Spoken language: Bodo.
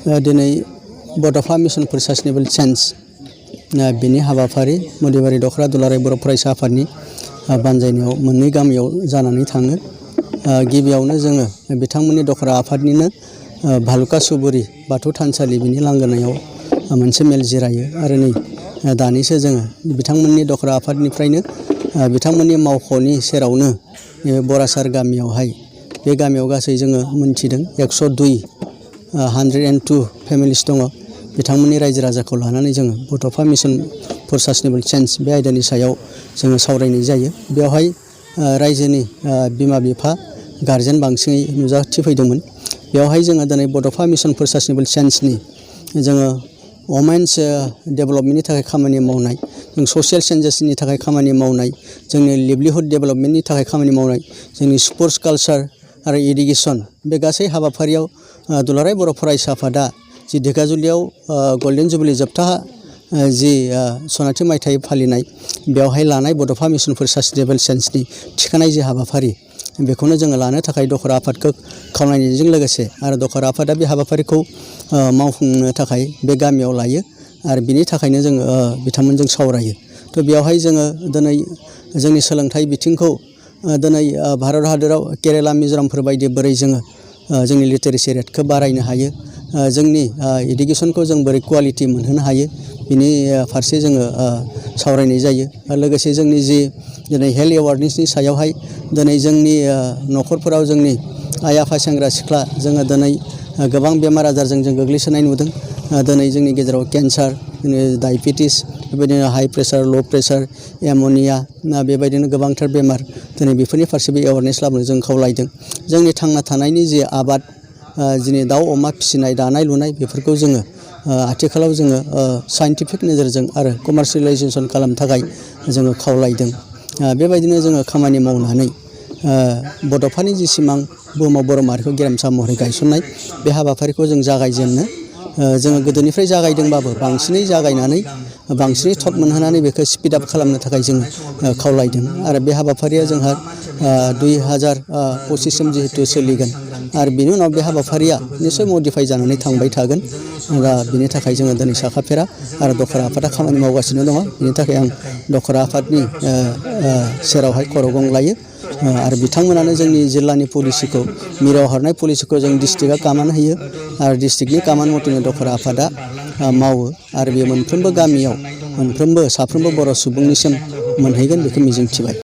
दिनै बड'फा मिशन फर सास्टेनेबल चेन्ज बिनि हाबाफारि मदिबारि दखरा दुलाराय बर' फरायसा आफादनि बानजायनायाव मोननै गामियाव जानानै थाङो। गिबियावनो जोङो बिथांमोननि दखरा आफादनिनो भालुका सुबुरि बाथौ थानसालि बिनि लांगोनायाव मोनसे मेल जिरायो आरो नै दानिसो जोङो बिथांमोननि दखरा आफादनिफ्रायनो बिथांमोननि मावख'नि सेरावनो बरासार गामियावहाय बे गामियाव गासै जोङो मोनथिदों 102 फेमिलिस दङ। बिथांमोननि रायजो राजाखौ लानानै जोङो बड'फा मिशन फर सास्टेनेबल चेन्ज बे आयदानि सायाव जोङो सावरायनाय जायो। बेवहाय रायजोनि बिमा बिफा गारजेन बांसिनै नुजाथिफैदोंमोन। बेवहाय जोङो दिनै बड'फा मिशन फर सास्टेनेबल चेन्जनि जोङो वमेन्स डेभेलपमेन्टनि थाखाय खामानि मावनाय, जों ससियेल चेन्जेसनि थाखाय खामानि मावनाय, जोंनि लिभलिहुड डेभेलपमेन्टनि थाखाय खामानि मावनाय, जोंनि स्पर्ट्स कालचार आरो इडुकेसन बे गासै हाबाफारियाव दुलाराय बर' फरायसा आफादा जि धेकियाजुलियाव गल्डेन जुबलि जोबथा जि सनाथि मायथाइ फालिनाय बेवहाय लानाय बड'फा मिशन फर सास्टेनेबल चेन्जनि थिखानाय जि हाबाफारि बेखौनो जोङो लानो थाखाय दखरा आफादखौ खावलायनायजों लोगोसे आरो दखरा आफादा बे हाबाफारिखौ मावफुंनो थाखाय बे गामियाव लायो आरो बिनि थाखायनो जोङो बिथांमोनजों सावरायो। थ' बेवहाय जोङो दिनै जोंनि सोलोंथाइ बिथिंखौ दिनै भारत हादराव केरेला मिज'रामफोर बायदि बोरै जोङो जोंनि लिटारेसि रेटखौ बारायनो हायो, जोंनि इडुकेसनखौ जों बोरै कुवालिटि मोनहोनो हायो बिनि फारसे जोङो सावरायनाय जायो। आरो लोगोसे जोंनि जि दिनै हेल्थ एवारनेसनि सायावहाय दिनै जोंनि न'खरफोराव जोंनि आइ आफा सेंग्रा सिख्ला जोङो दिनै गोबां बेमार आजारजों जों गोग्लैसोनाय नुदों। दिनै जोंनि गेजेराव केन्सार, डायबेटिस, बेबायदिनो हाइ प्रेसार, ल' प्रेसार, एम'निया बेबायदिनो गोबांथार बेमार दिनै बेफोरनि फारसेबो एवारनेस लाबोनो जों खावलायदों। जोंनि थांना थानायनि जि आबाद दिनै दाउ अमा फिसिनाय दानाय लुनाय बेफोरखौ जोङो आथिखालाव जोङो साइन्टिफिक नोजोरजों आरो कमार्सियेलाइजेसन खालामनो थाखाय जोङो खावलायदों। बेबायदिनो जोङो खामानि मावनानै बड'फानि जि सिमां बुहुमाव बर' माहारिखौ गेरेमसा महरै गायसननाय बे हाबाफारिखौ जों जागायजेननो जोङो गोदोनिफ्राय जागायदोंबाबो बांसिनै जागायनानै बांसिनै थब मोनहोनानै बेखौ स्पिड आप खालामनो थाखाय जों खावलायदों आरो बे हाबाफारिया जोंहा 2025 जिहेतु सोलिगोन आरो बिनि उनाव बे हाबाफारिया निसय मडिफाइ जानानै थांबाय थागोन। दा बिनि थाखाय जोङो दिनै साखाफेरा आरो दखरा आफादा खामानि मावगासिनो दङ। बिनि थाखाय आं दखरा आफादनि सेरावहाय खर' गंग्लायो आरो बिथांमोनानो जोंनि जिल्लानि पलिसिखौ मिराव हरनाय पलिसिखौ जों डिस्ट्रिक्टआ कामान होयो आरो डिस्ट्रिक्टनि कामान मथेनो दखरा आफादा मावो आरो बे मोनफ्रोमबो गामियाव साफ्रोमबो बर' सुबुंनिसिम मोनहैगोन बेखौ मिजिंथिबाय।